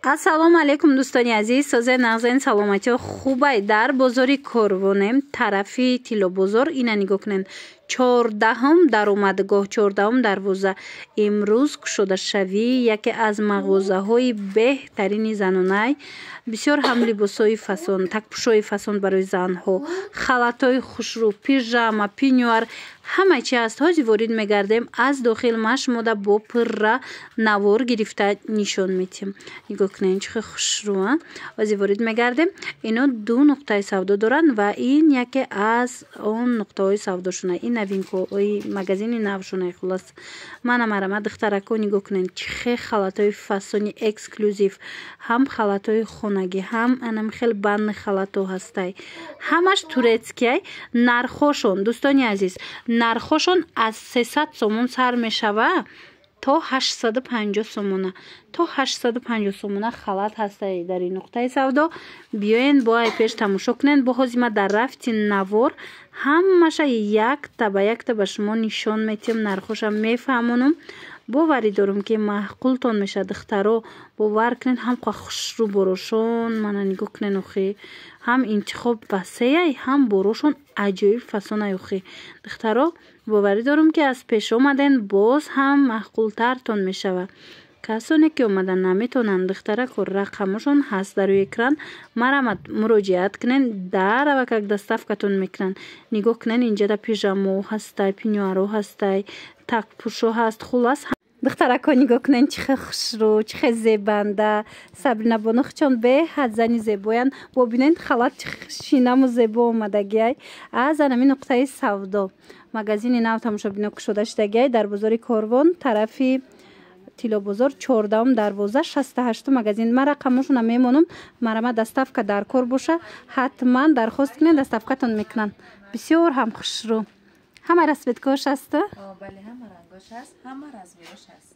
Ассалому алайкум, дӯстони азиз, созен, нағзен, саломатиҳо хубай. Дар бозори Корвонем, тарафи Тиллобозор. Ина нигоҳ кунед, 14-ум даромадгоҳ, 14-ум дарвоза. Имрӯз кушодашавии яке аз мағозаҳои беҳтарини занонай. Бисёр ҳам либосҳои фасон, такпӯшҳои фасон барои занҳо, халатҳои хушрӯ, пижама, пинюар, ҳама чи ҳаст. Ҳозир ворид мегардем аз дохил, ма шумода бо пурра навор гирифта нишон медиҳем. Нигоҳ кунед, чӣ хел хушрӯ. Ҳозир ворид мегардем. Ино ду нуқтаи савдо доранд ва ин яке аз он нуқтаҳои савдошона, ин новинкаҳои магазини навшона. Хулос, мана марама, духтарако, нигоҳ кунед, чӣ хел халатҳои фасони эксклюзив, ҳам халатҳои хонагӣ, ҳам анам хел банни халатҳо ҳастай, ҳамаш турецкияй. Нархошон, дӯстони азиз, нархошон аз 300 сомон сар мешава то 850 сомона. То 850 сомона халат ҳастай дар ин нуқтаи савдо. Биёен, бо ай пеш тамошо кунед. Бо ҳозир ма дар рафти навор ҳамаша якта ба якта ба шумо нишон метиҳам, нархоша мефаҳмонам. Боварӣ дорам, ки маъқултон мешавад. Духтаро, бовар кунед, ҳам хушрӯ борошон. Мана нигоҳ кунед, охи, ҳам интихоб васеяй, ҳам борошон аҷоиб фасонай. Охи, духтаро, боварӣ дорам, ки аз пеш омаден, боз ҳам маъқултартон мешавад. Касоне ки омада наметавонанд, духтарако, рақамошон ҳаст дар рӯи экран, марамат, муроҷиат кунед, даравакак доставкатон мекунанд. Нигоҳ кунед, инҷада пижамо ҳастай, пинюаро ҳастай, такпӯшо ҳаст. Хулас, духтарако, нигоҳ кунед, чӣ хел хушрӯ, чӣ хел зебанда. Сабрина бону чон беҳад зани зебоянд. Бобинед, халат чӣ шинаму зебо омадагиай. Аз анами нуқтаи савдо, магазини нав, тамошобино, кушода шудагиай дар бозори Корвон, тарафи Тиллобозор, 14-ум дарвоза, 68-у магазин. Ман рақамошона мемонам, марама, доставка дар кор боша, ҳатман дархост кунед, доставкатон мекунанд. Бисёр ҳам хушрӯ, ҳама расцветкош ҳаста. Бале, ҳама рангош ҳаст, ҳама размерош ҳаст.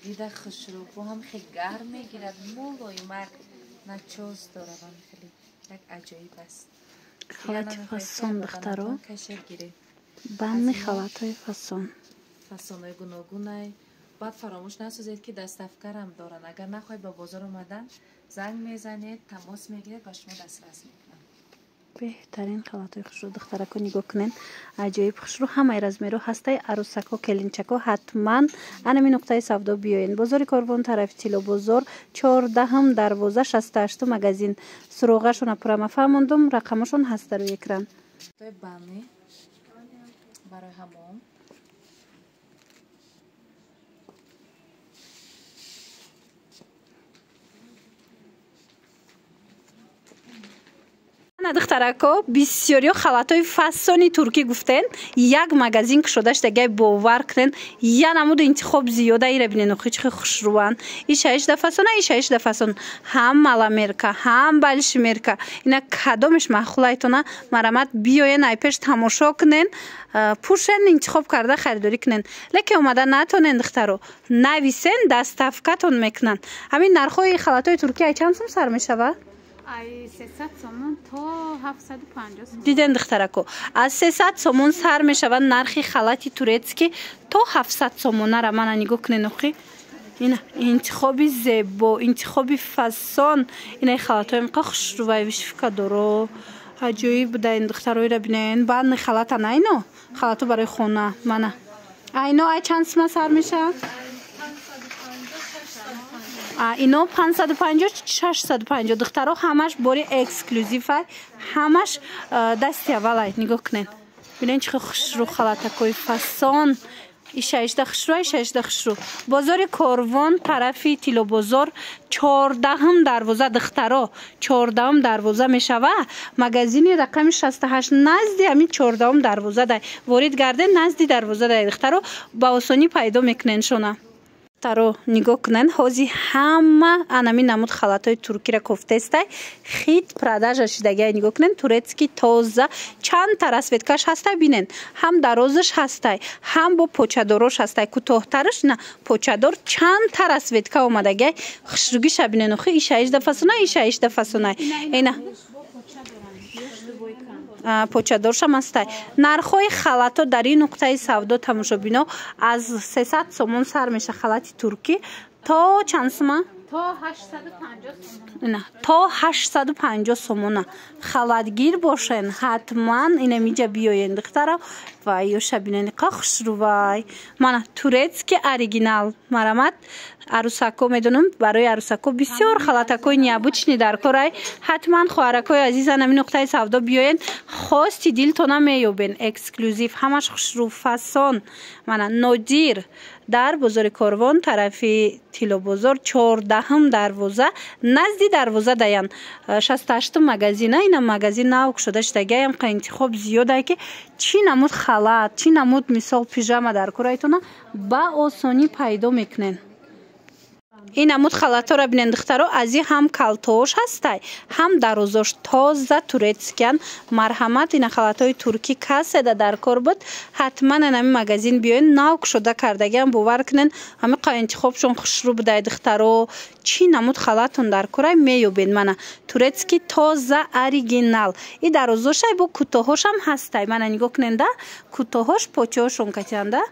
Дида хушрӯ, бо ҳам хеле гарм мегирад, мулоимак, начоз дорад, ҳам хеле як аҷоиб аст. Халати фасон, духтаро, банни халатҳои фасон. Фасонҳои гуногунай. Баъд фаромӯш насозед, ки доставкарам доранд. Агар нахоҳед ба бозор омадан, занг мезанед, тамос мегиред, ба шумо дастрас мекунанд. Беҳтарин халатҳои хушрӯ, духтарако, нигоҳ кунед, аҷоиб хушрӯ, ҳамаи размеро ҳастай. Арӯсако, келинчако, ҳатман анами нуқтаи савдо биёед. Бозори Корвон, тарафи Тиллобозор, 14-ум дарвоза, 68-у магазин. Суроғашона пурра фаҳмондум, рақамошон ҳаст дар рӯи экран. Банни барои ҳамом. Ана, духтарако, бисёриё халатҳои фасони туркӣ гуфтен. Як магазин кушода шудагай, бовар кунен, я намуду интихоб зиёда. Ира бинен, охи, чӣ хушрӯанд. Ишаишда фасона, ишаишда фасон, ҳам маломерка, ҳам большемерка. Ина кадомеш маъқулайтона, марамат, биёен, ай пеш тамошо кунен, пӯшен, интихоб карда харидорӣ кунен. Лекин омада натонен, духтаро, нависен, доставкатон мекунанд. Ҳамин нархҳои халатҳои туркӣ ай чанд сум сар мешавад? Ай 300 сомон то 750 сомон. Диден, духтарако, аз 300 сомон сар мешавад нархи халати турецкӣ то 700 сомонара. Мана нигоҳ кунед, охи, ина интихоби зебо, интихоби фасон. Инаи халатҳои мқа хушрӯвай, вышивка доро, аҷоиб буда. Ин духтароира бинен, банни халата на, ино халатҳо барои хона. Мана, айно ай чанд сума сар мешавад? Ино 550, 650. Духтаро, ҳамаш бори эксклюзивай, ҳамаш дасти аввалай. Нигоҳ кунед, бинед, чӣ хел хушрӯ, халатакои фасон. Ишаишда хушрӯ, ишаишда хушрӯ. Бозори Корвон, тарафи Тиллобозор, 14-ум дарвоза. Духтаро, 14-ум дарвоза мешава, магазини рақами 68, назди ҳамин 14-ум дарвоза дай. Ворид гарден, назди дарвоза дай, духтаро, ба осонӣ пайдо мекунен шона. Духтаро, нигоҳ кунед, ҳозир ҳама анами намуд халатҳои туркиро кофтестай, хит продажа шидагиай. Нигоҳ кунед, турецкий, тоза, чандта расцветкаш ҳастай. Бинен, ҳам дарозаш ҳастай, ҳам бо почадорош ҳастай, кӯтоҳтараш на, почадор. Чандта расцветка омадагиай. Хушругиша бинен, охи, ишаишда фасонай, ишаишда фасонай. Ина почадоршам ҳастай. Нархҳои халатҳо дар ин нуқтаи савдо, тамошобино, аз 300 сомон сар меша халати туркӣ то чанд сума? То 850 сомон. Ина то 850 сомона. Халатгир бошен, ҳатман инамиҷа биёен, духтара. Вай, ёша бинен, қа хушрувай. Мана турецкий оригинал. Марамат, арӯсако, медонам, барои арӯсако бисёр халатакои необычный дар корай. Ҳатман, хоҳаракои азизан, ами нуқтаи савдо биёен, хости дилтона меёбен. Эксклюзив, ҳамаш хушрӯ, фасон. Мана Нодир дар бозори Корвон, тарафи Тиллобозор, 14-ум дарвоза, назди дарвоза даян, 68-ум магазина. Ина магазин нав кушода шудагиам, қа интихоб зиёдае, ки чӣ намуд халат, чӣ намуд, мисол, пижама дар корайтона, ба осонӣ пайдо мекунен. Ин намуд халатҳоро бинен, духтаро, аз ин ҳам калтоош ҳастай, ҳам дарозош, тоза турецкий ян. Марҳамат, ина халатҳои туркӣ каседа дар кор буд, ҳатман анами магазин биёен. Нав кушода кардагиам, бовар кунен, ҳами қа интихобшон хушрӯ будай, духтаро. Чӣ намуд халатон дар корай, меёбен. Мана турецкий, тоза оригинал. И дарозошай, бо кӯтоҳошам ҳастай. Мана нигоҳ кунен да, кӯтоҳош почаҳошон катианда,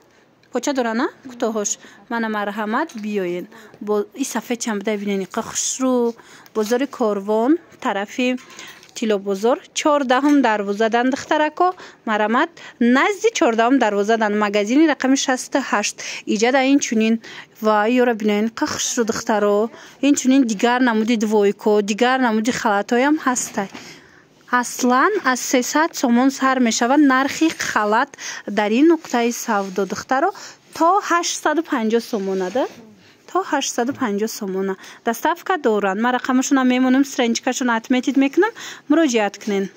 поча дорана кӯтоҳош. Мана, марҳамат, биёен. Бо и сафед чам будай, бинен, иқа хушрӯ. Бозори Корвон, тарафи Тиллобозор, 14-ум дарвозадан, духтарако, марамат, назди 14-ум дарвозадан, магазини рақами 68. Иҷада ин чунин ва ёра бинен, қа хушрӯ, духтаро. Ин чунин дигар намуди двойко, дигар намуди халатҳоям ҳастай. Аслан аз 300 сомон сар мешавад нархи халат дар ин нуқтаи савдо, духтаро, то 850 сомона да, то 850 сомона. Доставка доранд. Ман рақамашона мемонам, страничка шона отметить мекунам, муроҷиат кунен.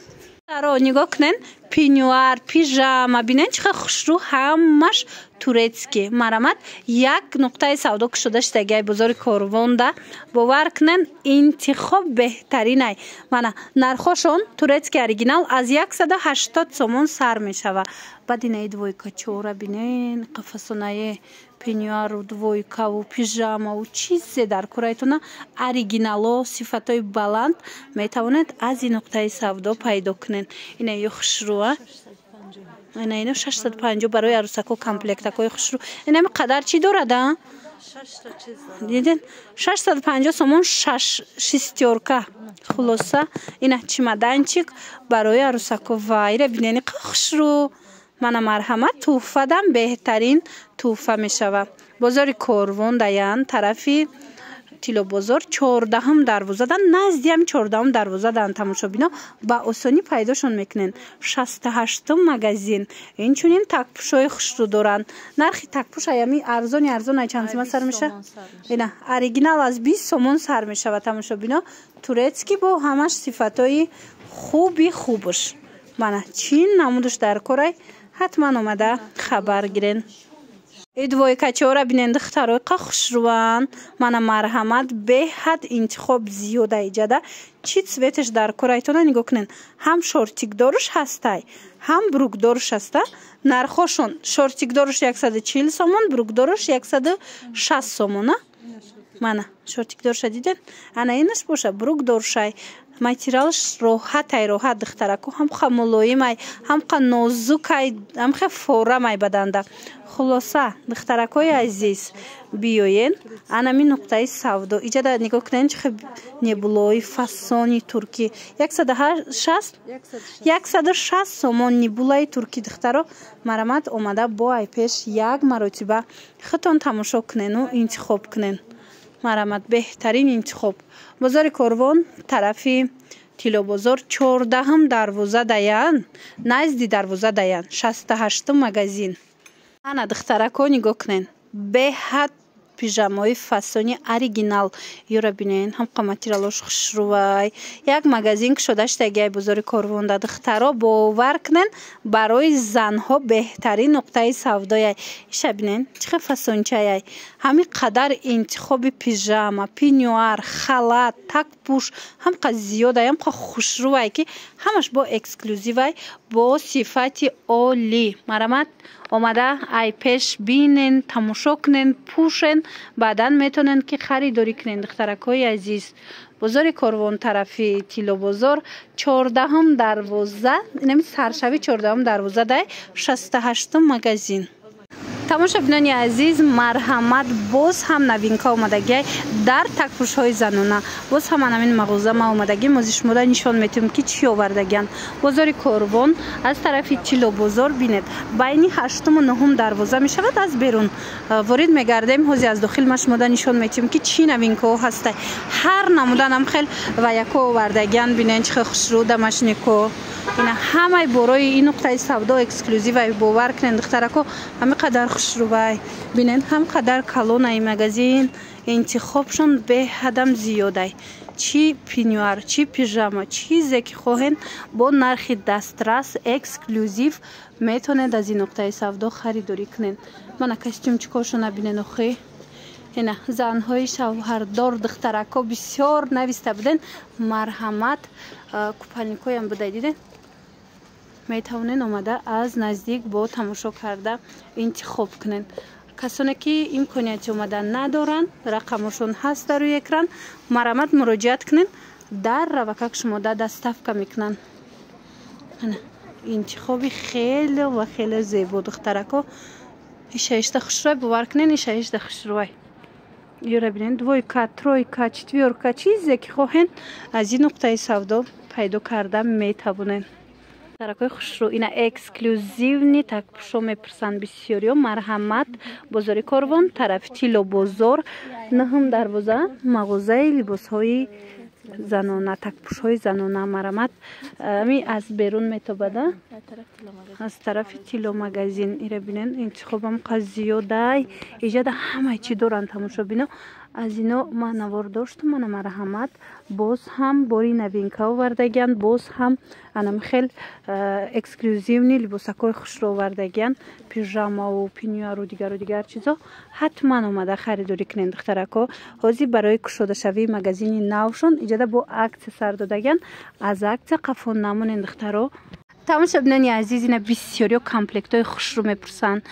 Ро нигоҳ кунен, пеньюар, пижама бинен, чӣ қадр хушрӯ, ҳамаш турецкий. Марамат, як нуқтаи савдо кушода шудагиай бозори Корвонда. Бовар кунен, интихоб беҳтаринай. Мана нархошон: турецкий оригинал аз 180 сомон сар мешава. Баъд инаи двойка чора бинен, қафасонае, пеньюару, двойкаву, пижамаву, чизе дар кораитона, оригинало, сифатҳои баланд метавонед аз ин нуқтаи савдо пайдо кунед. Ина ё хушрӯа, ина ино 650, барои арӯсако комплектакҳои хушрӯ. Инами қадар чӣ дорад, а диден, 650 сомон, шаш шестёрка. Хулоса, ина чемоданчик барои арӯсако. Вайра бинени, хушрӯ. Мана, марҳамат, тӯҳфадам беҳтарин тӯҳфа мешавад. Бозори Корвон даян, тарафи Тиллобозор, 14-ум дарвозадан, назди ҳами 14-ум дарвозадан, тамошобино, ба осонӣ пайдошон мекунен, 68-ум магазин. Инчунин такпӯшҳои хушрӯ доранд. Нархи такпӯш аями арзони арзон ай чанд сима сар мешавад? Ина оригинал аз 20 сомон сар мешавад, тамошобино, турецкий, бо ҳамаш сифатҳои хуби хубш. Мана чӣ намудаш дар корай, ҳатман омада хабар гирен. И двойка чора бинен, духтарои, қа хушрӯанд. Мана, марҳамат, беҳад интихоб зиёда иҷада. Чӣ цвет аш дар корайтона, нигоҳ кунен, ҳам шортик доруш ҳастай, ҳам брюк доруш ҳаста. Нархошон: шортик доруш 140 сомон, брюк доруш 160 сомона. Мана шортик доруша диден, ана инаш боша брюк дорушай. Материалаш роҳатай, роҳат, духтараку, ҳамха мулоимай, ҳамха нозукай, ҳамха форамай баданда. Хулоса, духтаракҳои азиз, биёен анами нуқтаи савдо. Иҷада нигоҳ кунен, чӣ хел небулои фасони туркӣ, 160 сомон небулаи туркӣ. Духтаро, марамат, омада бо ай пеш як маротиба худтон тамошо кунену интихоб кунен. Марамат, беҳтарин интихоб. Бозори Корвон, тарафи Тиллобозор, 14-ум дарвоза даян, назди дарвоза даян, 68-ум магазин. Ана, духтарако, нигоҳ кунен, беҳад пижамои фасони оригинал. Ёра бинен, ҳамқа материалош хушрӯвай. Як магазин кушода шудагиай бозори Корвонда, духтаро, бовар кунен, барои занҳо беҳтарин нуқтаи савдояй. Иша бинен, чӣ хел фасончаяй. Ҳамин қадар интихоби пижама, пеньюар, халат, такпӯш ҳамқа зиёдай, ҳамқа хушрӯвай, ки ҳамаш бо эксклюзивай, бо сифати олӣ. Марамат, омада ай пеш бинен, тамошо кунен, пӯшен, баъдан метавонен, ки харидорӣ кунен. Духтаракҳои азиз, бозори Корвон, тарафи Тиллобозор, 14-ум дарвоза, инами саршави 14-ум дарвоза дай, 68-ум магазин. Тамошобинони азиз, марҳамат, боз ҳам новинка омадагиай дар такпӯшҳои занона. Боз ҳам анамин мағоза ма омадагӣ, мози шумода нишон метиҳем, ки чӣ овардагианд. Бозори Корвон, аз тарафи Тиллобозор бинед, байни ҳаштуму нуҳум дарвоза мешавад. Аз берун ворид мегардем, ҳози аз дохил ма шумода нишон метиҳем, ки чӣ новинкаҳо ҳастай. Ҳар намуданам хел ва яко овардагианд. Бинед, чӣ хел хушрӯ домашнико. Ина ҳамаи борои ин нуқтаи савдо эксклюзивай, бовар кунед, духтарако, ҳами қадар хушрӯвай. Бинед, ҳам қадар калонаи магазин, интихобшон беҳадам зиёдай. Чӣ пеньюар, чӣ пижама, чизе ки хоҳед, бо нархи дастрас, эксклюзив метавонед аз ин нуқтаи савдо харидорӣ кунед. Мана костюмчикошона бинед охи. Ина занҳои шавҳардор, духтарако бисёр нависта буден, марҳамат. Купальникоям буда, диден, метавонед омада аз наздик бо тамошо карда интихоб кунед. Касоне ки имконияти омада надоранд, рақамошон ҳаст дар рӯи экран, марҳамат, муроҷиат кунед, дар равакак шумода доставка мекунанд. Интихоби хеле ва хеле зебо, духтарако. Ишаишта хушрӯй, бовар кунед, ишаишта хушрӯй. Ёра бинед, двойка, тройка, четвёрка, чизе ки хоҳед, аз ин нуқтаи савдо пайдо карда метавонед. Духтаракои хушрӯ, ина эксклюзивный такпӯшо мепурсанд бисёриё. Марҳамат, бозори Корвон, тарафи Тиллобозор, нуҳум дарвоза, мағозаи либосҳои занона, такпӯшҳои занона. Марҳамат, ами аз берун метобада, аз тарафи тилломагазин. Ира бинен, интихобам қа зиёдай, иҷада ҳамаи чӣ доранд, тамошобино. Аз ино ман навор доштум. Мана, марҳамат, боз ҳам бори новинка овардагианд, боз ҳам анам хел эксклюзивный либосакҳои хушро овардагианд, пижамаву пеньюару дигару дигар чизо. Ҳатман омада харидорӣ кунед, духтарако. Ҳозир барои кушодашавии магазини навшон иҷода бо аксия сар додагианд, аз аксия қафо намонед, духтаро. Тамошобинони азиз, ина бисёриё комплектҳои хушрӯ мепурсанд,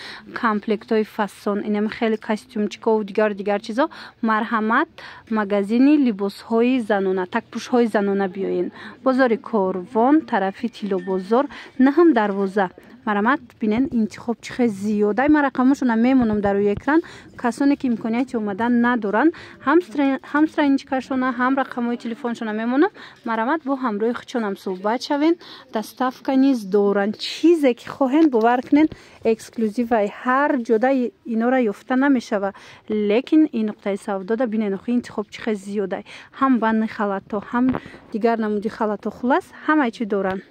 комплектҳои фасон, инам хеле костюмчикову дигару дигар чизо. Марҳамат, магазини либосҳои занона, такпӯшҳои занона биёен. Бозори Корвон, тарафи Тиллобозор, наҳум дарвоза. Марҳамат, бинен, интихоб чӣ хел зиёдай. Ман рақамошона мемонам дар рӯи экран. Касоне ки имконияти омадан надоранд, ҳам страничкашона, ҳам рақамҳои телефоншона мемонам. Марҳамат, бо ҳамроҳи худшонам суҳбат шавен. Доставка низ доранд. Чизе ки хоҳен, бовар кунед, эксклюзивай, ҳар ҷода инора ёфта намешава, лекин ин нуқтаи савдода бинен охи, интихоб чӣ хел зиёдай, ҳам банни халатҳо, ҳам дигар намуди халатҳо, хулас, ҳамаи чӣ доранд.